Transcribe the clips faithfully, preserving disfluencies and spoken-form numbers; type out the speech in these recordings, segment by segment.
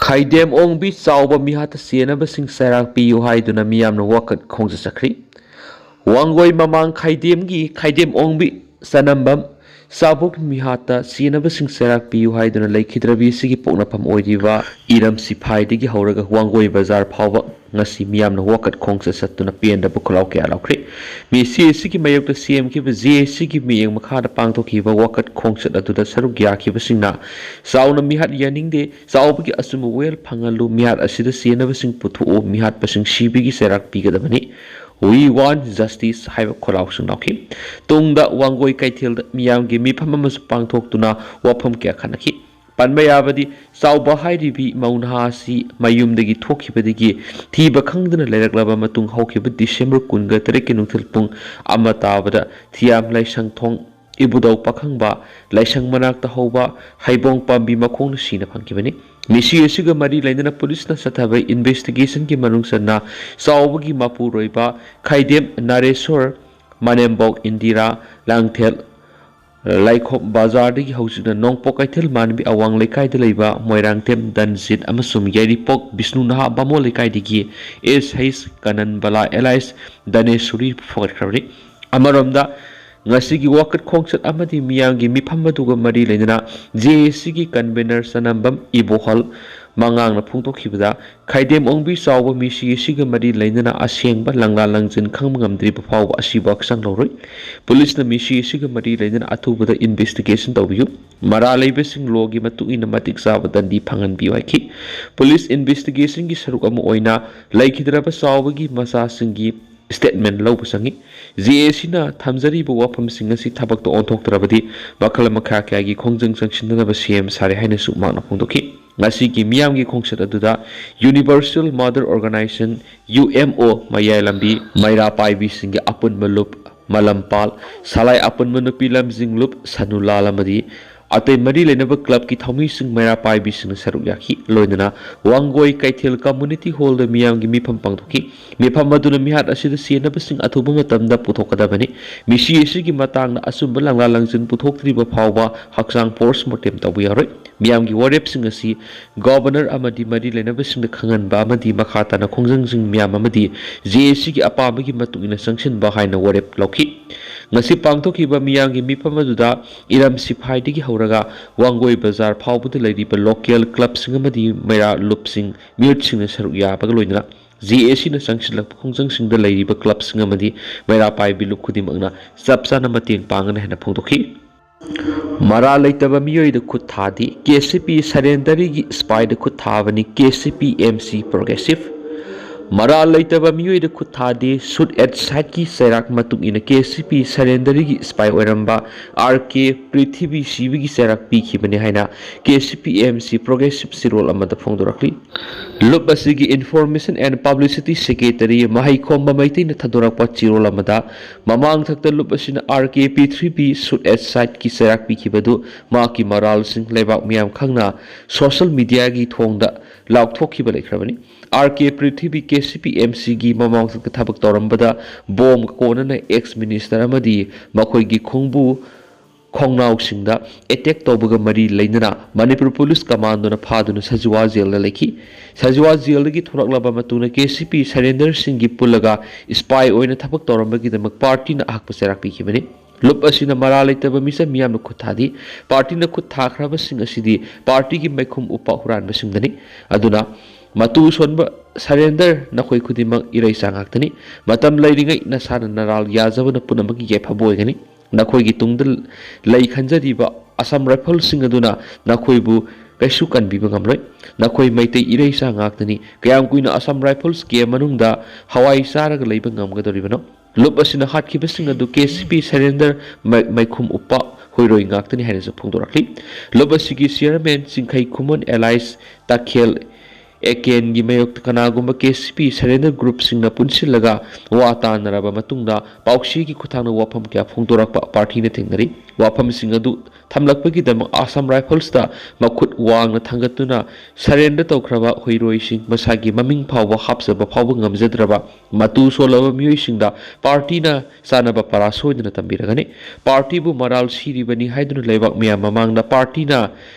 ꯈꯥꯏꯗꯦꯝ ꯑꯣꯡꯕꯤ ꯆꯥꯎꯕ ꯃꯤꯍꯥꯠꯇ ꯆꯦꯟꯅꯕꯁꯤꯡ ꯆꯩꯔꯥꯛ ꯄꯤꯌꯨ ꯍꯥꯏꯗꯨꯅ ꯃꯤꯌꯥꯝꯅ ꯋꯥꯀꯠ ꯈꯣꯡꯆꯠ ꯆꯠꯈ꯭ꯔꯤ꯫ ꯋꯥꯡꯒꯣꯏ ꯃꯃꯥꯡ ꯈꯥꯏꯗꯦꯝꯒꯤ ꯈꯥꯏꯗꯦꯝ ꯑꯣꯡꯕꯤ ꯆꯅꯝꯕꯝ ꯆꯥꯕꯣꯛ ꯃꯤꯍꯥꯠꯇ ꯆꯦꯟꯅꯕꯁꯤꯡ ꯆꯩꯔꯥꯛ ꯄꯤꯌꯨ ꯍꯥꯏꯗꯨꯅ ꯂꯩꯈꯤꯗ꯭ꯔꯕꯤ ꯑꯁꯤꯒꯤ ꯄꯣꯛꯅꯐꯝ ꯑꯣꯏꯔꯤꯕ ꯏꯔꯝ ꯁꯤꯐꯥꯏꯗꯒꯤ ꯍꯧꯔꯒ ꯋꯥꯡꯒꯣꯏ ꯕꯖꯥꯔ ꯐꯥꯎꯕ ꯉꯁꯤ ꯃꯤꯌꯥꯝꯅ ꯋꯥꯀꯠ ꯈꯣꯡꯆꯠ ꯆꯠꯇꯨꯅ ꯄꯦꯟꯗꯕ ꯈꯣꯜꯂꯥꯎ ꯀꯌꯥ ꯂꯥꯎꯈ꯭ꯔꯦ꯫ ꯃꯤꯁꯤ ꯑꯁꯤꯒꯤ ꯃꯥꯌꯣꯛꯇ ꯁꯦꯝꯈꯤꯕ ꯖꯦ ꯑꯦꯁꯤꯒꯤ ꯃꯤꯠꯌꯦꯡ ꯃꯈꯥꯗ ꯄꯥꯡꯊꯣꯛꯈꯤꯕ ꯋꯥꯀꯠ ꯈꯣꯡꯆꯠ ꯑꯗꯨꯗ ꯁꯔꯨꯛ ꯌꯥꯈꯤꯕꯁꯤꯡꯅ ꯆꯥꯎꯅ ꯃꯤꯍꯥꯠ ꯌꯥꯅꯤꯡꯗꯦ, ꯆꯥꯎꯕꯒꯤ ꯑꯆꯨꯝꯕ ꯋꯥꯌꯦꯜ ꯐꯪꯍꯜꯂꯨ, ꯃꯤꯍꯥꯠ ꯑꯁꯤꯗ ꯆꯦꯟꯅꯕꯁꯤꯡ ꯄꯨꯊꯣꯛꯎ, ꯃꯤꯍꯥꯠꯄꯁꯤꯡ ꯁꯤꯕꯒꯤ ꯆꯩꯔꯥꯛ ꯄꯤꯒꯗꯕꯅꯤ, "We want justice" ꯍꯥꯏꯕ ꯈꯣꯜꯂꯥꯎꯁꯤꯡ ꯂꯥꯎꯈꯤ꯫ ꯇꯨꯡꯗ ꯋꯥꯡꯒꯣꯏ ꯀꯩꯊꯦꯜꯗ ꯃꯤꯌꯥꯝꯒꯤ ꯃꯤꯐꯝ ꯑꯃꯁꯨ ꯄꯥꯡꯊꯣꯛꯇꯨꯅ ꯋꯥꯐꯝ ꯀꯌꯥ ꯈꯟꯅꯈꯤ꯫ ꯄꯟꯕ ꯌꯥꯕꯗꯤ, ꯆꯥꯎꯕ ꯍꯥꯏꯔꯤꯕꯤ ꯃꯧ ꯅꯍꯥ ꯑꯁꯤ ꯃꯌꯨꯝꯗꯒꯤ ꯊꯣꯛꯈꯤꯕꯗꯒꯤ ꯊꯤꯕ ꯈꯪꯗꯅ ꯂꯩꯔꯛꯂꯕ ꯃꯇꯨꯡ, ꯍꯧꯈꯤꯕ ꯗꯤꯁꯦꯝꯕꯔ ꯀꯨꯟꯒ ꯇꯔꯦꯠꯀꯤ ꯅꯨꯡꯊꯤꯜ ꯄꯨꯡ ꯑꯃ ꯇꯥꯕꯗ ꯊꯤꯌꯥꯝ ꯂꯥꯏꯁꯪꯊꯣꯡ ꯏꯕꯨꯙꯧ ꯄꯥꯈꯪꯕ ꯂꯥꯏꯁꯪ ꯃꯅꯥꯛꯇ ꯍꯧꯕ ꯍꯩꯕꯣꯡ ꯄꯥꯝꯕꯤ ꯃꯈꯣꯡꯗ ꯁꯤꯅ ꯐꯪꯈꯤꯕꯅꯤ꯫ ꯃꯤꯁꯤ ꯑꯁꯤꯒ ꯃꯔꯤ ꯂꯩꯅꯅ ꯄꯨꯂꯤꯁꯅ ꯆꯠꯊꯕ ꯏꯟꯚꯦꯁꯇꯤꯒꯦꯁꯟꯒꯤ ꯃꯅꯨꯡ ꯆꯟꯅ ꯆꯥꯎꯕꯒꯤ ꯃꯄꯨꯔꯣꯏꯕ ꯈꯥꯏꯗꯦꯝ ꯅꯥꯔꯦꯁꯣꯔ, ꯃꯅꯦꯝꯕꯣꯛ ꯏꯟꯗꯤꯔꯥ, ꯂꯥꯡꯊꯦꯜ ꯂꯥꯏꯈꯣꯝ ꯕꯖꯥꯔꯗꯒꯤ ꯍꯧꯖꯤꯛꯅ ꯅꯣꯡꯄꯣꯛ ꯀꯩꯊꯦꯜ ꯃꯥꯟꯕꯤ ꯑꯋꯥꯡ ꯂꯩꯀꯥꯏꯗ ꯂꯩꯕ ꯃꯣꯏꯔꯥꯡꯊꯦꯝ ꯗꯟꯖꯤꯠ ꯑꯃꯁꯨꯡ ꯌꯥꯏꯔꯤꯄꯣꯛ ꯕꯤꯁꯅꯨ ꯅꯍꯥ ꯕꯥꯃꯣꯟ ꯂꯩꯀꯥꯏꯗꯒꯤ ꯑꯦꯁ ꯍꯩꯁ ꯀꯅꯟꯕꯂꯥ ꯑꯦꯂꯥꯏꯁ ꯗꯅꯦꯁꯨꯔꯤ ꯐꯒꯠꯈ꯭ꯔꯕꯅꯤ꯫ ꯑꯃꯔꯣꯝꯗ, ꯉꯁꯤꯒꯤ ꯋꯥꯀꯠ ꯈꯣꯡꯆꯠ ꯑꯃꯗꯤ ꯃꯤꯌꯥꯝꯒꯤ ꯃꯤꯐꯝ ꯑꯗꯨꯒ ꯃꯔꯤ ꯂꯩꯅꯅ ꯖꯦ ꯑꯦ ꯁꯤꯒꯤ ꯀꯟꯚꯦꯅꯔ ꯆꯅꯝꯕꯝ ꯏꯕꯣꯍꯜ ꯃꯉꯥꯡꯅ ꯐꯣꯡꯗꯣꯛꯈꯤꯕꯗ, ꯈꯥꯏꯗꯦꯝ ꯑꯣꯡꯕꯤ ꯆꯥꯎꯕ ꯃꯤꯁꯤ ꯑꯁꯤꯒ ꯃꯔꯤ ꯂꯩꯅꯅ ꯑꯁꯦꯡꯕ ꯂꯪꯂꯥ ꯂꯪꯖꯤꯟ ꯈꯪꯕ ꯉꯝꯗ꯭ꯔꯤꯕ ꯐꯥꯎꯕ ꯑꯁꯤꯕꯨ ꯍꯛꯆꯥꯡ ꯂꯧꯔꯣꯏ꯫ ꯄꯨꯂꯤꯁꯅ ꯃꯤꯁꯤ ꯑꯁꯤꯒ ꯃꯔꯤ ꯂꯩꯅꯅ ꯑꯊꯨꯕꯗ ꯏꯟꯚꯦꯁꯇꯤꯒꯦꯁꯟ ꯇꯧꯕꯤꯌꯨ꯫ ꯃꯔꯥꯜ ꯂꯩꯕꯁꯤꯡ ꯂꯣꯒꯤ ꯃꯇꯨꯡ ꯏꯟꯅ ꯃꯇꯤꯛ ꯆꯥꯕ ꯗꯟꯗꯤ ꯐꯪꯍꯟꯕꯤꯌꯨ ꯍꯥꯏꯈꯤ꯫ ꯄꯨꯂꯤꯁ ꯏꯟꯚꯦꯁꯇꯤꯒꯦꯁꯟꯒꯤ ꯁꯔꯨꯛ ꯑꯃ ꯑꯣꯏꯅ ꯂꯩꯈꯤꯗ꯭ꯔꯕ ꯆꯥꯎꯕꯒꯤ ꯃꯆꯥꯁꯤꯡꯒꯤ ꯁ꯭ꯇꯦꯠꯃꯦꯟ ꯂꯧꯕ ꯆꯪꯏ꯫ ꯖꯦ ꯑꯦ ꯁꯤꯅ ꯊꯝꯖꯔꯤꯕ ꯋꯥꯐꯝꯁꯤꯡ ꯑꯁꯤ ꯊꯕꯛꯇ ꯑꯣꯟꯊꯣꯛꯇ꯭ꯔꯕꯗꯤ ꯃꯈꯜ ꯃꯈꯥ ꯀꯌꯥꯒꯤ ꯈꯣꯡꯖꯪ ꯆꯪꯁꯤꯟꯅꯅꯕ ꯁꯦꯝ ꯁꯥꯔꯦ ꯍꯥꯏꯅꯁꯨ ꯃꯍꯥꯛꯅ ꯐꯣꯡꯗꯣꯛꯈꯤ꯫ ꯉꯁꯤꯒꯤ ꯃꯤꯌꯥꯝꯒꯤ ꯈꯣꯡꯆꯠ ꯑꯗꯨꯗ Universal Mother Organization, U M O, ꯃꯌꯥꯏ ꯂꯝꯕꯤ ꯃꯩꯔꯥ ꯄꯥꯏꯕꯤꯁꯤꯡꯒꯤ ꯑꯄꯨꯟꯕ ꯂꯨꯞ ꯃꯂꯝꯄꯥꯜ, ꯁꯂꯥꯏ ꯑꯄꯨꯟꯕ ꯅꯨꯄꯤ ꯂꯝꯖꯤꯡ ꯂꯨꯞ ꯁꯅꯨꯂꯥꯜ ꯑꯃꯗꯤ ꯑꯇꯩ ꯃꯔꯤ ꯂꯩꯅꯕ clubꯀꯤ ꯊꯧꯃꯤꯁꯤꯡ, ꯃꯩꯔꯥ ꯄꯥꯏꯕꯤꯁꯤꯡꯅ ꯁꯔꯨꯛ ꯌꯥꯈꯤ꯫ ꯂꯣꯏꯅꯅ ꯋꯥꯡꯒꯣꯏ ꯀꯩꯊꯦꯜ community hallꯗ ꯃꯤꯌꯥꯝꯒꯤ ꯃꯤꯐꯝ ꯄꯥꯡꯊꯣꯛꯈꯤ꯫ ꯃꯤꯐꯝ ꯑꯗꯨꯅ ꯃꯤꯍꯥꯠ ꯑꯁꯤꯗ ꯁꯤꯖꯤꯟꯅꯕꯁꯤꯡ ꯑꯊꯨꯕ ꯃꯇꯝꯗ ꯄꯨꯊꯣꯛꯀꯗꯕꯅꯤ꯫ ꯃꯤꯁꯤ ꯑꯁꯤꯒꯤ ꯃꯇꯥꯡꯗ ꯑꯆꯨꯝꯕ ꯂꯥꯡꯂꯥ ꯂꯥꯡꯖꯤꯟ ꯄꯨꯊꯣꯛꯇ꯭ꯔꯤꯕ ꯐꯥꯎꯕ ꯍꯛꯆꯥꯡ post mortem ꯇꯧꯕ ꯌꯥꯔꯣꯏ꯫ ꯃꯤꯌꯥꯝꯒꯤ ꯋꯥꯔꯦꯞꯁꯤꯡ ꯑꯁꯤ Governor ꯑꯃꯗꯤ ꯃꯔꯤ ꯂꯩꯅꯕꯁꯤꯡꯗ ꯈꯪꯍꯟꯕ ꯑꯃꯗꯤ ꯃꯈꯥ ꯇꯥꯅ ꯈꯣꯡꯖꯪꯁꯤꯡ ꯃꯤꯌꯥꯝ ꯑꯃꯗꯤ J A Cꯒꯤ ꯑꯄꯥꯝꯕꯒꯤ ꯃꯇꯨꯡ ꯏꯟꯅ ꯆꯪꯁꯤꯟꯕ ꯍꯥꯏꯅ ꯋꯥꯔꯦꯞ ꯂꯧꯈꯤ꯫ ꯉꯁꯤ ꯄꯥꯡꯊꯣꯛꯈꯤꯕ ꯃꯤꯌꯥꯝꯒꯤ ꯃꯤꯐꯝ ꯑꯗꯨꯗ ꯏꯔꯝ ꯁꯤꯐꯥꯏꯗꯒꯤ ꯍꯧꯔꯒ ꯋꯥꯡꯒꯣꯏ ꯕꯖꯥꯔ ꯐꯥꯎꯕꯗ ꯂꯩꯔꯤꯕ local clubꯁꯤꯡ ꯑꯃꯗꯤ ꯃꯩꯔꯥ ꯂꯨꯞꯁꯤꯡ, ꯃꯤꯍꯨꯠꯁꯤꯡꯅ ꯁꯔꯨꯛ ꯌꯥꯕꯒ ꯂꯣꯏꯅꯅ J A Cꯅ ꯆꯪꯁꯤꯜꯂꯛꯄ ꯈꯣꯡꯖꯪꯁꯤꯡꯗ ꯂꯩꯔꯤꯕ clubꯁꯤꯡ ꯑꯃꯗꯤ ꯃꯩꯔꯥ ꯄꯥꯏꯕꯤ ꯂꯨꯞ ꯈꯨꯗꯤꯡꯃꯛꯅ ꯆꯞ ꯆꯥꯅ ꯃꯇꯦꯡ ꯄꯥꯡꯒꯅꯤ ꯍꯥꯏꯅ ꯐꯣꯡꯗꯣꯛꯈꯤ꯫ ꯃꯔꯥꯜ ꯂꯩꯇꯕ ꯃꯤꯑꯣꯏꯗ ꯈꯨꯠ ꯊꯥꯗꯦ꯫ K C P surrenderꯒꯤ spyꯗ ꯈꯨꯠ ꯊꯥꯕꯅꯤ꯫ K C P M C Progressive꯫ ꯃꯔꯥꯜ ꯂꯩꯇꯕ ꯃꯤꯑꯣꯏꯗ ꯈꯨꯠ ꯊꯥꯗꯦ꯫ Shoot at sightꯀꯤ ꯆꯩꯔꯥꯛ ꯃꯇꯨꯡ ꯏꯟꯅ K C P surrenderꯒꯤ spy ꯑꯣꯏꯔꯝꯕ R K ꯄ꯭ꯔꯤꯊꯤꯕꯤ ꯁꯤꯕꯒꯤ ꯆꯩꯔꯥꯛ ꯄꯤꯈꯤꯕꯅꯤ ꯍꯥꯏꯅ K C P M C Progressive ꯆꯤꯔꯣꯜ ꯑꯃꯗ ꯐꯣꯡꯗꯣꯔꯛꯂꯤ꯫ ꯂꯨꯞ ꯑꯁꯤꯒꯤ Information and Publicity Secretary ꯃꯍꯩꯈꯣꯝꯕ ꯃꯩꯇꯩꯅ ꯊꯥꯗꯣꯔꯛꯄ ꯆꯤꯔꯣꯜ ꯑꯃꯗ, ꯃꯃꯥꯡꯊꯛꯇ ꯂꯨꯞ ꯑꯁꯤꯅ R K ꯄ꯭ꯔꯤꯊꯤꯕꯤ shoot at sightꯀꯤ ꯆꯩꯔꯥꯛ ꯄꯤꯈꯤꯕꯗꯨ ꯃꯍꯥꯛꯀꯤ ꯃꯔꯥꯜꯁꯤꯡ ꯂꯩꯕꯥꯛ ꯃꯤꯌꯥꯝ ꯈꯪꯅ social mediaꯒꯤ ꯊꯣꯡꯗ ꯂꯥꯎꯊꯣꯛꯈꯤꯕ ꯂꯩꯈ꯭ꯔꯕꯅꯤ꯫ R K ꯄ꯭ꯔꯤꯊꯤꯕꯤ K C P M Cꯒꯤ ꯃꯃꯥꯡꯊꯛꯇ ꯊꯕꯛ ꯇꯧꯔꯝꯕꯗ ꯕꯣꯝꯒ ꯀꯣꯟꯅꯅ ex minister ꯑꯃꯗꯤ ꯃꯈꯣꯏꯒꯤ ꯈꯣꯡꯕꯨ ꯈꯣꯡꯅꯥꯎꯁꯤꯡꯗ attack ꯇꯧꯕꯒ ꯃꯔꯤ ꯂꯩꯅꯅ ꯃꯅꯤꯄꯨꯔ ꯄꯨꯂꯤꯁ ꯀꯃꯥꯟꯗꯣꯅ ꯐꯥꯗꯨꯅ ꯁꯖꯤꯋꯥ ꯖꯦꯜꯗ ꯂꯩꯈꯤ꯫ ꯁꯖꯤꯋꯥ ꯖꯦꯜꯗꯒꯤ ꯊꯣꯔꯛꯂꯕ ꯃꯇꯨꯡꯗ K C P surrenderꯁꯤꯡꯒꯤ ꯄꯨꯜꯂꯒ spy ꯑꯣꯏꯅ ꯊꯕꯛ ꯇꯧꯔꯝꯕꯒꯤꯗꯃꯛ partyꯅ ꯑꯍꯛꯄ ꯆꯩꯔꯥꯛ ꯄꯤꯈꯤꯕꯅꯤ꯫ ꯂꯨꯞ ꯑꯁꯤꯅ ꯃꯔꯥꯜ ꯂꯩꯇꯕ ꯃꯤꯆꯝ ꯃꯤꯌꯥꯝꯅ ꯈꯨꯠ ꯊꯥꯗꯦ꯫ Partyꯅ ꯈꯨꯠ ꯊꯥꯈ꯭ꯔꯕꯁꯤꯡ ꯑꯁꯤꯗꯤ partyꯒꯤ ꯃꯩꯈꯨꯝ ꯎꯞꯄ ꯍꯨꯔꯥꯟꯕꯁꯤꯡꯗꯅꯤ꯫ ꯑꯗꯨꯅ ꯃꯇꯨ ꯁꯣꯟꯕ surrender ꯅꯈꯣꯏ ꯈꯨꯗꯤꯡꯃꯛ ꯏꯔꯩꯆꯥ ꯉꯥꯛꯇꯅꯤ꯫ ꯃꯇꯝ ꯂꯩꯔꯤꯉꯩ ꯅꯁꯥꯅ ꯅꯔꯥꯜ ꯌꯥꯖꯕꯅ ꯄꯨꯝꯅꯃꯛꯀꯤ ꯌꯥꯏꯐꯕ ꯑꯣꯏꯒꯅꯤ꯫ ꯅꯈꯣꯏꯒꯤ ꯇꯨꯡꯗ ꯂꯩ ꯈꯟꯖꯔꯤꯕ Assam Riflesꯁꯤꯡ ꯑꯗꯨꯅ ꯅꯈꯣꯏꯕꯨ ꯀꯩꯁꯨ ꯀꯟꯕꯤꯕ ꯉꯝꯂꯣꯏ꯫ ꯅꯈꯣꯏ ꯃꯩꯇꯩ ꯏꯔꯩꯆꯥ ꯉꯥꯛꯇꯅꯤ꯫ ꯀꯌꯥꯝ ꯀꯨꯏꯅ Assam Riflesꯀꯤ ꯃꯅꯨꯡꯗ ꯍꯋꯥꯏ ꯆꯥꯔꯒ ꯂꯩꯕ ꯉꯝꯒꯗꯧꯔꯤꯕꯅꯣ? ꯂꯨꯞ ꯑꯁꯤꯅ ꯍꯥꯠꯈꯤꯕꯁꯤꯡ ꯑꯗꯨ K C P surrender ꯃꯩ-, ꯃꯩꯈꯨꯝ ꯎꯞꯄ ꯍꯨꯏꯔꯣꯏ ꯉꯥꯛꯇꯅꯤ ꯍꯥꯏꯅꯁꯨ ꯐꯣꯡꯗꯣꯔꯛꯂꯤ꯫ ꯂꯨꯞ ꯑꯁꯤꯒꯤ chairman ꯆꯤꯡꯈꯩ ꯈꯨꯃꯟ alias ꯇꯥꯈꯦꯜ ꯑꯦꯀꯦꯟꯒꯤ ꯃꯥꯌꯣꯛꯇ ꯀꯅꯥꯒꯨꯝꯕ ꯀꯦ ꯁꯤ ꯄꯤ surrender groupꯁꯤꯡꯅ ꯄꯨꯟꯁꯤꯜꯂꯒ ꯋꯥ ꯇꯥꯅꯔꯕ ꯃꯇꯨꯡꯗ ꯄꯥꯎꯆꯦꯒꯤ ꯈꯨꯠꯊꯥꯡꯗ ꯋꯥꯐꯝ ꯀꯌꯥ ꯐꯣꯡꯗꯣꯔꯛꯄ ꯄꯥꯔꯇꯤꯅ ꯊꯦꯡꯅꯔꯤ꯫ ꯋꯥꯐꯝꯁꯤꯡ ꯑꯗꯨ ꯊꯝꯂꯛꯄꯒꯤꯗꯃꯛ Assam Riflesꯇ ꯃꯈꯨꯠ ꯋꯥꯡꯅ ꯊꯥꯡꯒꯠꯇꯨꯅ surrender ꯇꯧꯈ꯭ꯔꯕ ꯍꯨꯏꯔꯣꯏꯁꯤꯡ, ꯃꯁꯥꯒꯤ ꯃꯃꯤꯡ ꯐꯥꯎꯕ ꯍꯥꯞꯆꯕ ꯐꯥꯎꯕ ꯉꯝꯖꯗ꯭ꯔꯕ ꯃꯇꯨ ꯁꯣꯜꯂꯕ ꯃꯤꯑꯣꯏꯁꯤꯡꯗ ꯄꯥꯔꯇꯤꯅ ꯆꯥꯅꯕ ꯄꯔꯥ ꯁꯣꯏꯗꯅ ꯇꯝꯕꯤꯔꯒꯅꯤ꯫ ꯄꯥꯔꯇꯤꯕꯨ ꯃꯔꯥꯜ ꯁꯤꯔꯤꯕꯅꯤ ꯍꯥꯏꯗꯨꯅ ꯂꯩꯕꯥꯛ ꯃꯤꯌꯥꯝ ꯃꯃꯥꯡꯗ ꯄꯥꯔꯇꯤꯅ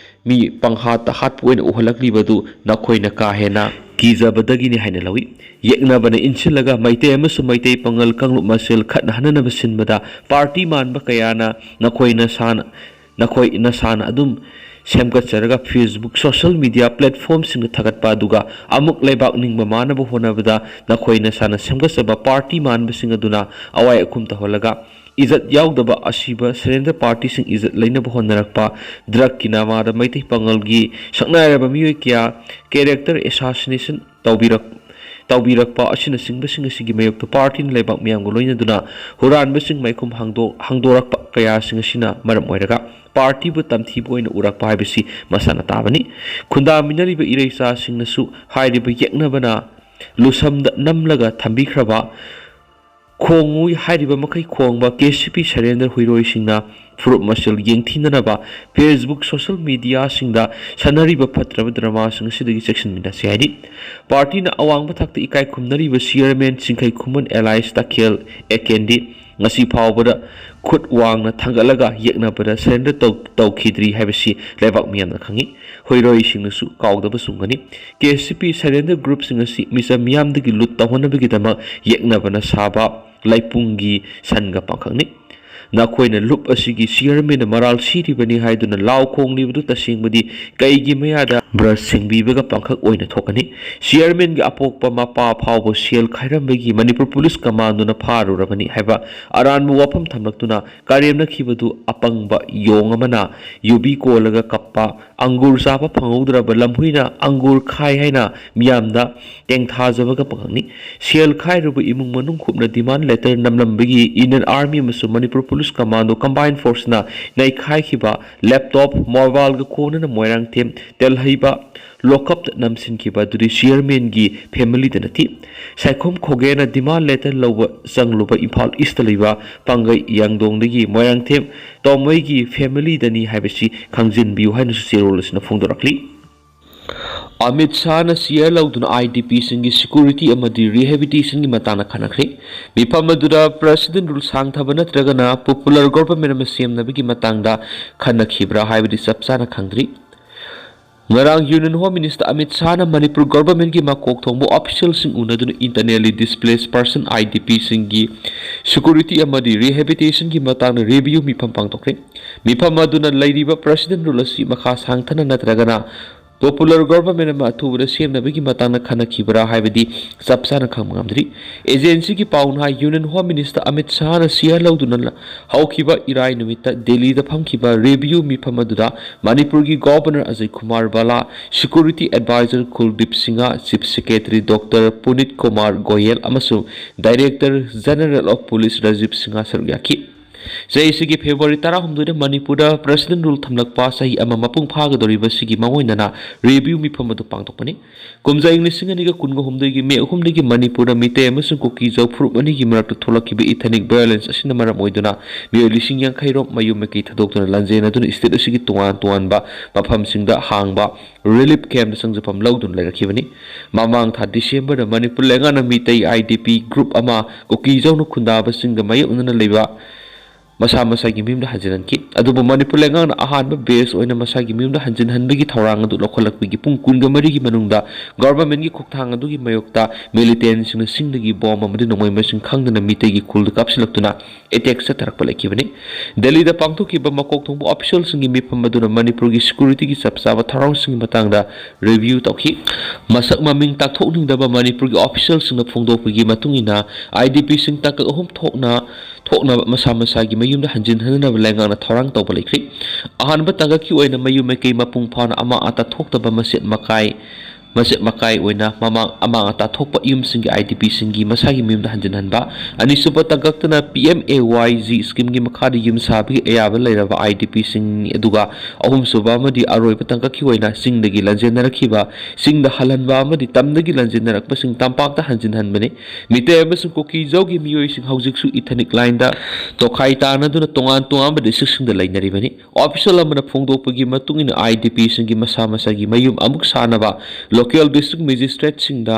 ꯃꯤ ꯄꯪꯍꯥꯠꯇ ꯍꯥꯠꯄ ꯑꯣꯏꯅ ꯎꯍꯜꯂꯛꯂꯤꯕꯗꯨ ꯅꯈꯣꯏꯅ ꯀꯥ ꯍꯦꯟꯅ ꯀꯤꯖꯕꯗꯒꯤꯅꯤ ꯍꯥꯏꯅ ꯂꯧꯏ꯫ ꯌꯦꯛꯅꯕꯅ ꯏꯟꯁꯤꯜꯂꯒ ꯃꯩꯇꯩ ꯑꯃꯁꯨꯡ ꯃꯩꯇꯩ ꯄꯥꯉꯜ ꯀꯥꯡꯂꯨꯞ ꯃꯁꯦꯜ ꯈꯠꯅꯍꯟꯅꯅꯕ ꯁꯤꯟꯕꯗ ꯄꯥꯔꯇꯤ ꯃꯥꯟꯕ ꯀꯌꯥꯅ ꯅꯈꯣꯏꯅ ꯁꯥꯟ-, ꯅꯈꯣꯏ ꯅꯁꯥꯅ ꯑꯗꯨꯝ ꯁꯦꯝꯒꯠꯆꯔꯒ Facebook social media platformꯁꯤꯡꯗ ꯊꯥꯒꯠꯄ ꯑꯗꯨꯒ ꯑꯃꯨꯛ ꯂꯩꯕꯥꯛ ꯅꯤꯡꯕ ꯃꯥꯟꯅꯕ ꯍꯣꯠꯅꯕꯗ ꯅꯈꯣꯏ ꯅꯁꯥꯅ ꯁꯦꯝꯒꯠꯆꯕ ꯄꯥꯔꯇꯤ ꯃꯥꯟꯕꯁꯤꯡ ꯑꯗꯨꯅ ꯑꯋꯥꯏ ꯑꯈꯨꯝ ꯇꯧꯍꯜꯂꯒ ꯏꯖꯠ ꯌꯥꯎꯗꯕ ꯑꯁꯤꯕ surrender partyꯁꯤꯡ ꯏꯖꯠ ꯂꯩꯅꯕ ꯍꯣꯠꯅꯔꯛꯄ, drugꯀꯤ ꯅꯃꯥꯗ ꯃꯩꯇꯩ ꯄꯥꯉꯜꯒꯤ ꯁꯛꯅꯥꯏꯔꯕ ꯃꯤꯑꯣꯏ ꯀꯌꯥ character assassination ꯇꯧꯕꯤꯔꯛ-, ꯇꯧꯕꯤꯔꯛꯄ ꯑꯁꯤꯅꯆꯤꯡꯕꯁꯤꯡ ꯑꯁꯤꯒꯤ ꯃꯥꯌꯣꯛꯇ ꯄꯥꯔꯇꯤꯅ ꯂꯩꯕꯥꯛ ꯃꯤꯌꯥꯝꯒ ꯂꯣꯏꯅꯗꯨꯅ ꯍꯨꯔꯥꯟꯕꯁꯤꯡ ꯃꯥꯏꯈꯨꯝ ꯍꯥꯡꯗꯣꯛ-, ꯍꯥꯡꯗꯣꯔꯛꯄ ꯀꯌꯥꯁꯤꯡ ꯑꯁꯤꯅ ꯃꯔꯝ ꯑꯣꯏꯔꯒ ꯄꯥꯔꯇꯤꯕꯨ ꯇꯝꯊꯤꯕ ꯑꯣꯏꯅ ꯎꯔꯛꯄ ꯍꯥꯏꯕꯁꯤ ꯃꯁꯥꯅ ꯇꯥꯕꯅꯤ꯫ ꯈꯨꯟꯗꯥꯃꯤꯟꯅꯔꯤꯕ ꯏꯔꯩꯆꯥꯁꯤꯡꯅꯁꯨ ꯍꯥꯏꯔꯤꯕ ꯌꯦꯛꯅꯕꯅ ꯂꯨꯁꯝꯗ ꯅꯝꯂꯒ ꯊꯝꯕꯤꯈ꯭ꯔꯕ ꯈꯣꯡꯉꯨ ꯍꯥꯏꯔꯤꯕ ꯃꯈꯩ ꯈꯣꯡꯕ ꯀꯦ ꯁꯤ ꯄꯤ surrender ꯍꯨꯏꯔꯣꯏꯁꯤꯡꯅ ꯐꯨꯔꯨꯞ ꯃꯁꯦꯜ ꯌꯦꯡꯊꯤꯅꯅꯕ Facebook social mediaꯁꯤꯡꯗ ꯁꯥꯟꯅꯔꯤꯕ ꯐꯠꯇ꯭ꯔꯕ dramaꯁꯤꯡ ꯑꯁꯤꯗꯒꯤ ꯆꯦꯛꯁꯤꯟꯃꯤꯟꯅꯁꯤ ꯍꯥꯏꯔꯤ꯫ ꯄꯥꯔꯇꯤꯅ ꯑꯋꯥꯡꯕ ꯊꯥꯛꯇ ꯏꯀꯥꯏ ꯈꯨꯝꯅꯔꯤꯕ ꯆꯤꯌꯔꯃꯦꯟ ꯆꯤꯡꯈꯩ ꯈꯨꯃꯟ alias ꯇꯈꯦꯜ ꯑꯦꯀꯦꯟꯗꯤ ꯉꯁꯤ ꯐꯥꯎꯕꯗ ꯈꯨꯠ ꯋꯥꯡꯅ ꯊꯥꯡꯒꯠꯂꯒ ꯌꯦꯛꯅꯕꯗ surrender ꯇꯧ-, ꯇꯧꯈꯤꯗ꯭ꯔꯤ ꯍꯥꯏꯕꯁꯤ ꯂꯩꯕꯥꯛ ꯃꯤꯌꯥꯝꯅ ꯈꯪꯏ꯫ ꯍꯨꯏꯔꯣꯏꯁꯤꯡꯅꯁꯨ ꯀꯥꯎꯗꯕ ꯆꯨꯝꯒꯅꯤ꯫ ꯀꯦ ꯁꯤ ꯄꯤ surrender groupꯁꯤꯡ ꯑꯁꯤ ꯃꯤꯆꯝ ꯃꯤꯌꯥꯝꯗꯒꯤ ꯂꯨꯠ ꯇꯧꯍꯟꯅꯕꯒꯤꯗꯃꯛ ꯌꯦꯛꯅꯕꯅ ꯁꯥꯕ ꯂꯩꯄꯨꯡꯒꯤ ꯁꯟꯒ ꯄꯥꯡꯈꯛꯅꯤ꯫ ꯅꯈꯣꯏꯅ ꯂꯨꯞ ꯑꯁꯤꯒꯤ ꯆꯤꯌꯔꯃꯦꯟꯅ ꯃꯔꯥꯜ ꯁꯤꯔꯤꯕꯅꯤ ꯍꯥꯏꯗꯨꯅ ꯂꯥꯎ ꯈꯣꯡꯂꯤꯕꯗꯨ ꯇꯁꯦꯡꯕꯗꯤ ꯀꯩꯒꯤ ꯃꯌꯥꯗ ꯕ꯭ꯔꯁ ꯁꯤꯡꯕꯤꯕꯒ ꯄꯥꯡꯈꯛ ꯑꯣꯏꯅ ꯊꯣꯛꯀꯅꯤ? ꯆꯤꯌꯔꯃꯦꯟꯒꯤ ꯑꯄꯣꯛꯄ ꯃꯄꯥ ꯐꯥꯎꯕ ꯁꯦꯜ ꯈꯥꯏꯔꯝꯕꯒꯤ ꯃꯅꯤꯄꯨꯔ ꯄꯨꯂꯤꯁ ꯀꯃꯥꯟꯗꯣꯅ ꯐꯥꯔꯨꯔꯕꯅꯤ ꯍꯥꯏꯕ ꯑꯔꯥꯟꯕ ꯋꯥꯐꯝ ꯊꯝꯂꯛꯇꯨꯅ ꯀꯔꯦꯝꯅꯈꯤꯕꯗꯨ ꯑꯄꯪꯕ ꯌꯣꯡ ꯑꯃꯅ ꯌꯨꯕꯤ ꯀꯣꯜꯂꯒ ꯀꯞꯄ, ꯑꯪꯒꯨꯔ ꯆꯥꯕ ꯐꯪꯍꯧꯗ꯭ꯔꯕ ꯂꯝꯍꯨꯏꯅ ꯑꯪꯒꯨꯔ ꯈꯥꯏ ꯍꯥꯏꯅ ꯃꯤꯌꯥꯝꯗ ꯇꯦꯡꯊꯥꯖꯕꯒ ꯄꯥꯡꯈꯛꯅꯤ꯫ ꯁꯦꯜ ꯈꯥꯏꯔꯨꯕ ꯏꯃꯨꯡ ꯃꯅꯨꯡ ꯀꯨꯞꯅ demand letter ꯅꯝꯂꯝꯕꯒꯤ Indian Army ꯑꯃꯁꯨꯡ Manipur police commando combined forceꯅ ꯅꯩꯈꯥꯏꯈꯤꯕ laptop, mobileꯒ ꯀꯣꯟꯅꯅ ꯃꯣꯏꯔꯥꯡꯊꯦꯝ, ꯇꯦꯜꯍꯩꯕ, ꯂꯣꯀꯞꯇ ꯅꯝꯁꯤꯟꯈꯤꯕ ꯑꯗꯨꯗꯤ ꯆꯤꯌꯔꯃꯦꯟꯒꯤ ꯐꯦꯃꯤꯂꯤꯗ ꯅꯠꯇꯦ꯫ ꯁꯥꯏꯈꯣꯝ ꯈꯣꯒꯦꯅ ꯗꯤꯃꯥꯟ ꯂꯦꯇꯔ ꯂꯧꯕ ꯆꯪꯂꯨꯕ ꯏꯝꯐꯥꯜ ꯏꯁꯇ ꯂꯩꯕ ꯄꯥꯡꯒꯩ ꯌꯥꯡꯗꯣꯡꯗꯒꯤ ꯃꯣꯏꯔꯥꯡꯊꯦꯝ ꯇꯣꯝꯃꯩꯒꯤ ꯐꯦꯃꯤꯂꯤꯗꯅꯤ ꯍꯥꯏꯕꯁꯤ ꯈꯪꯖꯤꯟꯕꯤꯌꯨ ꯍꯥꯏꯅꯁꯨ ꯆꯦꯔꯣꯜ ꯑꯁꯤꯅ ꯐꯣꯡꯗꯣꯔꯛꯂꯤ꯫ ꯑꯃꯤꯠ ꯁꯥꯍꯅ ꯆꯤꯌꯔ ꯂꯧꯗꯨꯅ ꯑꯥꯏ ꯗꯤ ꯄꯤꯁꯤꯡꯒꯤ ꯁꯦꯀ꯭ꯌꯨꯔꯤꯇꯤ ꯑꯃꯗꯤ ꯔꯤꯍꯦꯕꯤꯂꯤꯇꯦꯁꯟꯒꯤ ꯃꯇꯥꯡꯗ ꯈꯟꯅꯈ꯭ꯔꯦ꯫ ꯃꯤꯐꯝ ꯑꯗꯨꯗ ꯄ꯭ꯔꯁꯤꯗꯦꯟ ꯔꯨꯜ ꯁꯥꯡꯊꯕ ꯅꯠꯇ꯭ꯔꯒꯅ ꯄꯣꯄꯨꯂꯔ ꯒꯣꯚꯔꯟꯃꯦꯟ ꯑꯃ ꯁꯦꯝꯅꯕꯒꯤ ꯃꯇꯥꯡꯗ ꯈꯟꯅꯈꯤꯕ꯭ꯔꯥ ꯍꯥꯏꯕꯗꯤ ꯆꯞ ꯆꯥꯅ ꯈꯪꯗ꯭ꯔꯤ꯫ ꯉꯔꯥꯡ ꯌꯨꯅꯤꯌꯟ ꯍꯣꯝ ꯃꯤꯅꯤꯁꯇꯔ ꯑꯃꯤꯠ ꯁꯥꯍꯅ ꯃꯅꯤꯄꯨꯔ ꯒꯣꯚꯔꯟꯃꯦꯟꯒꯤ ꯃꯀꯣꯛ ꯊꯣꯡꯕ ꯑꯣꯐꯤꯁꯤꯌꯦꯜꯁꯤꯡ ꯎꯅꯗꯨꯅ internally displaced person, I D ꯄꯤꯁꯤꯡꯒꯤ ꯁꯦꯀ꯭ꯌꯨꯔꯤꯇꯤ ꯑꯃꯗꯤ ꯔꯤꯍꯦꯕꯤꯂꯤꯇꯦꯁꯟꯒꯤ ꯃꯇꯥꯡꯗ ꯔꯤꯚꯤꯌꯨ ꯃꯤꯐꯝ ꯄꯥꯡꯊꯣꯛꯈ꯭ꯔꯦ꯫ ꯃꯤꯐꯝ ꯑꯗꯨꯅ ꯂꯩꯔꯤꯕ ꯄ꯭ꯔꯁꯤꯗꯦꯟ ꯔꯨꯜ ꯑꯁꯤ ꯃꯈꯥ ꯁꯥꯡꯊꯅ ꯅꯠꯇ꯭ꯔꯒꯅ ꯄꯣꯄꯨꯂꯔ ꯒꯣꯚꯔꯟꯃꯦꯟ ꯑꯃ ꯑꯊꯨꯕꯗ ꯁꯦꯝꯅꯕꯒꯤ ꯃꯇꯥꯡꯗ ꯈꯟꯅꯈꯤꯕ꯭ꯔꯥ ꯍꯥꯏꯕꯗꯤ ꯆꯞ ꯆꯥꯅ ꯈꯪꯕ ꯉꯝꯗ꯭ꯔꯤ꯫ ꯑꯦꯖꯦꯟꯁꯤꯒꯤ ꯄꯥꯎꯅ ꯍꯥꯏ, ꯌꯨꯅꯤꯌꯟ ꯍꯣꯝ ꯃꯤꯅꯤꯁꯇꯔ ꯑꯃꯤꯠ ꯁꯥꯍꯅ ꯆꯤꯌꯔ ꯂꯧꯗꯨꯅ ꯍꯧꯈꯤꯕ ꯏꯔꯥꯏ ꯅꯨꯃꯤꯠꯇ ꯗꯦꯜꯂꯤꯗ ꯐꯝꯈꯤꯕ ꯔꯤꯚꯤꯌꯨ ꯃꯤꯐꯝ ꯑꯗꯨꯗ ꯃꯅꯤꯄꯨꯔꯒꯤ governor Ajay Kumar Bhalla, security adviser Kuldip Singh, chief secretary doctor Punit Kumar Goyal ꯑꯃꯁꯨꯡ director general of police Rajiv Singh ꯁꯔꯨꯛ ꯌꯥꯈꯤ꯫ ꯆꯍꯤꯁꯤꯒꯤ ꯐꯦꯕ꯭ꯔꯨꯋꯥꯔꯤ ꯇꯔꯥꯍꯨꯝꯗꯣꯏꯗ ꯃꯅꯤꯄꯨꯔꯗ ꯄ꯭ꯔꯁꯤꯗꯦꯟ ꯔꯨꯜ ꯊꯝꯂꯛꯄ ꯆꯍꯤ ꯑꯃ ꯃꯄꯨꯡ ꯐꯥꯒꯗꯧꯔꯤꯕꯁꯤꯒꯤ ꯃꯥꯡꯑꯣꯏꯅꯅ ꯔꯤꯚꯤꯌꯨ ꯃꯤꯐꯝ ꯑꯗꯨ ꯄꯥꯡꯊꯣꯛꯄꯅꯤ꯫ ꯀꯨꯝꯖꯥ ꯏꯪ ꯂꯤꯁꯤꯡ ꯑꯅꯤꯒ ꯀꯨꯟꯒ ꯍꯨꯝꯗꯣꯏꯒꯤ ꯃꯦ ꯑꯍꯨꯝꯗꯒꯤ ꯃꯅꯤꯄꯨꯔꯗ ꯃꯤꯇꯩ ꯑꯃꯁꯨꯡ ꯀꯨꯀꯤꯖꯧ ꯐꯨꯔꯨꯞ ꯑꯅꯤꯒꯤ ꯃꯔꯛꯇ ꯊꯣꯛꯂꯛꯈꯤꯕ ꯏꯊꯅꯤꯛ ꯚꯥꯏꯑꯣꯂꯦꯟꯁ ꯑꯁꯤꯅ ꯃꯔꯝ ꯑꯣꯏꯗꯨꯅ ꯃꯤꯑꯣꯏ ꯂꯤꯁꯤꯡ ꯌꯥꯡꯈꯩ ꯔꯣꯝ ꯃꯌꯨꯝ ꯃꯀꯩ ꯊꯥꯗꯣꯛꯇꯨꯅ ꯂꯥꯟꯖꯦꯟꯅꯗꯨꯅ ꯁ꯭ꯇꯦꯠ ꯑꯁꯤꯒꯤ ꯇꯣꯉꯥꯟ ꯇꯣꯉꯥꯟꯕ ꯃꯐꯝꯁꯤꯡꯗ ꯍꯥꯡꯕ ꯔꯤꯂꯤꯐ ꯀꯦꯝꯞꯇ ꯆꯪꯖꯐꯝ ꯂꯧꯗꯨꯅ ꯂꯩꯔꯛꯈꯤꯕꯅꯤ꯫ ꯃꯃꯥꯡ ꯊꯥ ꯗꯤꯁꯦꯝꯕꯔꯗ ꯃꯅꯤꯄꯨꯔ ꯂꯩꯉꯥꯛꯅ Meitei I D P group ꯑꯃ ꯀꯨꯀꯤꯖꯧꯅ ꯈꯨꯟꯗꯥꯕꯁꯤꯡꯒ ꯃꯥꯌꯣꯛꯅꯅ ꯂꯩꯕ ꯃꯁꯥ ꯃꯁꯥꯒꯤ ꯃꯌꯨꯝꯗ ꯍꯟꯖꯤꯟꯍꯟꯈꯤ꯫ ꯑꯗꯨꯕꯨ ꯃꯅꯤꯄꯨꯔ ꯂꯩꯉꯥꯛꯅ ꯑꯍꯥꯟꯕ ꯕꯦꯁ ꯑꯣꯏꯅ ꯃꯁꯥꯒꯤ ꯃꯌꯨꯝꯗ ꯍꯟꯖꯤꯟꯍꯟꯕꯒꯤ ꯊꯧꯔꯥꯡ ꯑꯗꯨ ꯂꯧꯈꯠꯂꯛꯄꯒꯤ ꯄꯨꯡ ꯀꯨꯟꯒ ꯃꯔꯤꯒꯤ ꯃꯅꯨꯡꯗ ꯒꯣꯚꯔꯟꯃꯦꯟꯠꯀꯤ ꯈꯣꯡꯊꯥꯡ ꯑꯗꯨꯒꯤ ꯃꯥꯌꯣꯛꯇ ꯃꯤꯂꯤꯇꯦꯟꯠꯁꯤꯡꯅ ꯆꯤꯡꯗꯒꯤ ꯕꯣꯝ ꯑꯃꯗꯤ ꯅꯣꯡꯃꯩ ꯃꯁꯤꯡ ꯈꯪꯗꯅ ꯃꯤꯇꯩꯒꯤ ꯈꯨꯜꯗ ꯀꯥꯞꯁꯤꯜꯂꯛꯇꯨꯅ ꯑꯦꯇꯦꯛ ꯆꯠꯊꯔꯛꯄ ꯂꯩꯈꯤꯕꯅꯤ꯫ ꯗꯦꯜꯂꯤꯗ ꯄꯥꯡꯊꯣꯛꯈꯤꯕ ꯃꯀꯣꯛ ꯊꯣꯡꯕ ꯑꯣꯐꯤꯁꯤꯌꯦꯜꯁꯤꯡꯒꯤ ꯃꯤꯐꯝ ꯑꯗꯨꯅ ꯃꯅꯤꯄꯨꯔꯒꯤ ꯁꯦꯀ꯭ꯌꯨꯔꯤꯇꯤꯒꯤ ꯆꯞ ꯆꯥꯕ ꯊꯧꯔꯥꯡꯁꯤꯡꯒꯤ ꯃꯇꯥꯡꯗ ꯔꯤꯚꯤꯌꯨ ꯇꯧꯈꯤ꯫ ꯃꯁꯛ ꯃꯃꯤꯡ ꯇꯥꯛꯊꯣꯛꯅꯤꯡꯗꯕ ꯃꯅꯤꯄꯨꯔꯒꯤ ꯑꯣꯐꯤꯁꯤꯌꯦꯜꯁꯤꯡꯅ ꯐꯣꯡꯗꯣꯛꯄꯒꯤ ꯃꯇꯨꯡ ꯏꯟꯅ, ꯑꯥꯏ ꯗꯤ ꯄꯤꯁꯤꯡ ꯇꯥꯡꯀꯛ ꯑꯍꯨꯝ ꯊꯣꯛꯅ ꯊꯣꯛꯅꯕ ꯃꯁꯥ ꯃꯁꯥꯒꯤ ꯃꯌꯨꯝꯗ ꯍꯟꯖꯤꯟꯍꯟꯅꯕ ꯂꯩꯉꯥꯛꯅ ꯊꯧꯔꯥꯡ ꯇꯧꯕ ꯂꯩꯈ꯭ꯔꯦ꯫ ꯑꯍꯥꯟꯕ ꯇꯥꯡꯀꯛꯀꯤ ꯑꯣꯏꯅ ꯃꯌꯨꯝ ꯃꯀꯩ ꯃꯄꯨꯡ ꯐꯥꯅ ꯑꯃ ꯑꯇ ꯊꯣꯛꯇꯕ ꯃꯆꯦꯠ ꯃꯀꯥꯏ ꯃꯆꯦꯠ ꯃꯀꯥꯏ ꯑꯣꯏꯅ ꯃꯃꯥꯡ ꯑꯃꯥꯡ ꯑꯇꯥ ꯊꯣꯛꯄ ꯌꯨꯝꯁꯤꯡꯒꯤ, IDPꯁꯤꯡꯒꯤ ꯃꯁꯥꯒꯤ ꯃꯌꯨꯝꯗ ꯍꯟꯖꯤꯟꯍꯟꯕ꯫ ꯑꯅꯤꯁꯨꯕ ꯇꯥꯡꯀꯛꯇꯅ PMAY-G schemeꯒꯤ ꯃꯈꯥꯗ ꯌꯨꯝ ꯁꯥꯕꯒꯤ ꯑꯌꯥꯕ ꯂꯩꯔꯕ IDPꯁꯤꯡꯅꯤ꯫ ꯑꯗꯨꯒ ꯑꯍꯨꯝꯁꯨꯕ ꯑꯃꯗꯤ ꯑꯔꯣꯏꯕ ꯇꯥꯡꯀꯛꯀꯤ ꯑꯣꯏꯅ ꯆꯤꯡꯗꯒꯤ ꯂꯥꯟꯖꯦꯟꯅꯔꯛꯈꯤꯕ, ꯆꯤꯡꯗ ꯍꯜꯍꯟꯕ ꯑꯃꯗꯤ ꯇꯝꯗꯒꯤ ꯂꯥꯟꯖꯦꯟꯅꯔꯛꯄꯁꯤꯡ ꯇꯝꯄꯥꯛꯇ ꯍꯟꯖꯤꯟꯍꯟꯕꯅꯤ꯫ ꯃꯤꯇꯩ ꯑꯃꯁꯨꯡ ꯀꯨꯀꯤꯖꯧꯒꯤ ꯃꯤꯑꯣꯏꯁꯤꯡ ꯍꯧꯖꯤꯛꯁꯨ ethnic lineꯗ ꯇꯣꯈꯥꯏ ꯇꯥꯅꯗꯨꯅ ꯇꯣꯉꯥꯟ ꯇꯣꯉꯥꯟꯕ districtꯁꯤꯡꯗ ꯂꯩꯅꯔꯤꯕꯅꯤ꯫ Official ꯑꯃꯅ ꯐꯣꯡꯗꯣꯛꯄꯒꯤ ꯃꯇꯨꯡ ꯏꯟꯅ, IDPꯁꯤꯡꯒꯤ ꯃꯁꯥ ꯃꯁꯥꯒꯤ ꯃꯌꯨꯝ ꯑꯃꯨꯛ ꯁꯥꯅꯕ local district magistrateꯁꯤꯡꯗ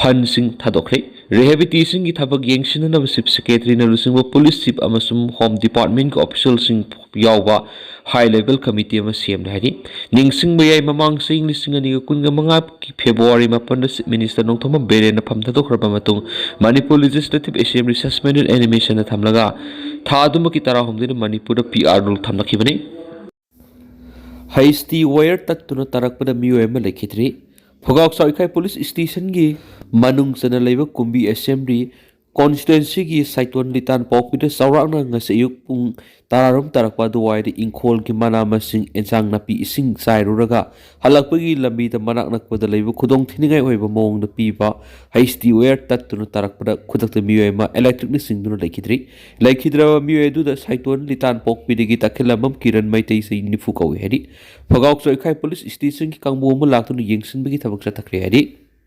fundꯁꯤꯡ ꯊꯥꯗꯣꯛꯈ꯭ꯔꯦ꯫ Rehabilitationꯒꯤ ꯊꯕꯛ ꯌꯦꯡꯁꯤꯟꯅꯅꯕ Chief Secretaryꯅ ꯂꯨꯆꯤꯡꯕ police chief ꯑꯃꯁꯨꯡ Home Departmentꯀꯤ officialꯁꯤꯡ ꯌꯥꯎꯕ high level committee ꯑꯃ ꯁꯦꯝꯂꯦ ꯍꯥꯏꯔꯤ꯫ ꯅꯤꯡꯁꯤꯡꯕ ꯌꯥꯏ, ꯃꯃꯥꯡ ꯆꯍꯤ ꯂꯤꯁꯤꯡ ꯑꯅꯤꯒ ꯀꯨꯟꯒ ꯃꯉꯥꯒꯤ February ꯃꯥꯄꯟꯗ Chief Minister ꯅꯣꯡꯊꯣꯝꯕꯝ ꯕꯤꯔꯦꯟꯅ ꯐꯝ ꯊꯥꯗꯣꯛꯈ꯭ꯔꯕ ꯃꯇꯨꯡ, ꯃꯅꯤꯄꯨꯔ Legislative Assembly suspended animationꯗ ꯊꯝꯂꯒ ꯊꯥ ꯑꯗꯨꯃꯛꯀꯤ ꯇꯔꯥꯍꯨꯝꯗꯣꯏꯗ ꯃꯅꯤꯄꯨꯔꯗ PR rule ꯊꯝꯂꯛꯈꯤꯕꯅꯤ꯫ ꯍꯩꯁꯇꯤ ꯋꯥꯌꯔ ꯇꯠꯇꯨꯅ ꯇꯥꯔꯛꯄꯗ ꯃꯤꯑꯣꯏ ꯑꯃ ꯂꯩꯈꯤꯗ꯭ꯔꯤ꯫ ꯐꯒꯥꯎ ꯆꯥꯎꯏꯈꯥꯏ police stationꯒꯤ ꯃꯅꯨꯡ ꯆꯟꯅ ꯂꯩꯕ ꯀꯨꯝꯕꯤ Assembly constituencyꯒꯤ ꯁꯥꯏꯇꯣꯟ ꯂꯤꯇꯥꯟ ꯄꯣꯛꯄꯤꯗ ꯆꯥꯎꯔꯥꯛꯅ ꯉꯁꯤ ꯑꯌꯨꯛ ꯄꯨꯡ ꯇꯔꯥꯔꯣꯝ ꯇꯥꯔꯛꯄ ꯑꯗꯨꯋꯥꯏꯗ ꯏꯪꯈꯣꯜꯒꯤ ꯃꯅꯥ ꯃꯁꯤꯡ, ꯑꯦꯟꯁꯥꯡ ꯅꯥꯄꯤ ꯏꯁꯤꯡ ꯆꯥꯏꯔꯨꯔꯒ ꯍꯜꯂꯛꯄꯒꯤ ꯂꯝꯕꯤꯗ ꯃꯅꯥꯛ ꯅꯛꯄꯗ ꯂꯩꯕ ꯈꯨꯗꯣꯡ ꯊꯤꯅꯤꯡꯉꯥꯏ ꯑꯣꯏꯕ ꯃꯑꯣꯡꯗ ꯄꯤꯕ ꯍꯩꯁꯇꯤ ꯋꯥꯌꯔ ꯇꯠꯇꯨꯅ ꯇꯥꯔꯛꯄꯗ ꯈꯨꯗꯛꯇ ꯃꯤꯑꯣꯏ ꯑꯃ electricꯅ ꯆꯤꯡꯗꯨꯅ ꯂꯩꯈꯤꯗ꯭ꯔꯤ꯫ ꯂꯩꯈꯤꯗ꯭ꯔꯕ ꯃꯤꯑꯣꯏ ꯑꯗꯨꯗ ꯁꯥꯏꯇꯣꯟ ꯂꯤꯇꯥꯟ ꯄꯣꯛꯄꯤꯗꯒꯤ ꯇꯈꯦꯜꯂꯝꯕꯝ ꯀꯤꯔꯟ ꯃꯩꯇꯩ, ꯆꯍꯤ ꯅꯤꯐꯨ ꯀꯧꯏ ꯍꯥꯏꯔꯤ꯫ ꯐꯒꯥꯎ ꯆꯥꯎꯏꯈꯥꯏ police stationꯒꯤ ꯀꯥꯡꯕꯨ ꯑꯃ ꯂꯥꯛꯇꯨꯅ ꯌꯦꯡꯁꯤꯟꯕꯒꯤ ꯊꯕꯛ ꯆꯠꯊꯈ꯭ꯔꯦ ꯍꯥꯏꯔꯤ꯫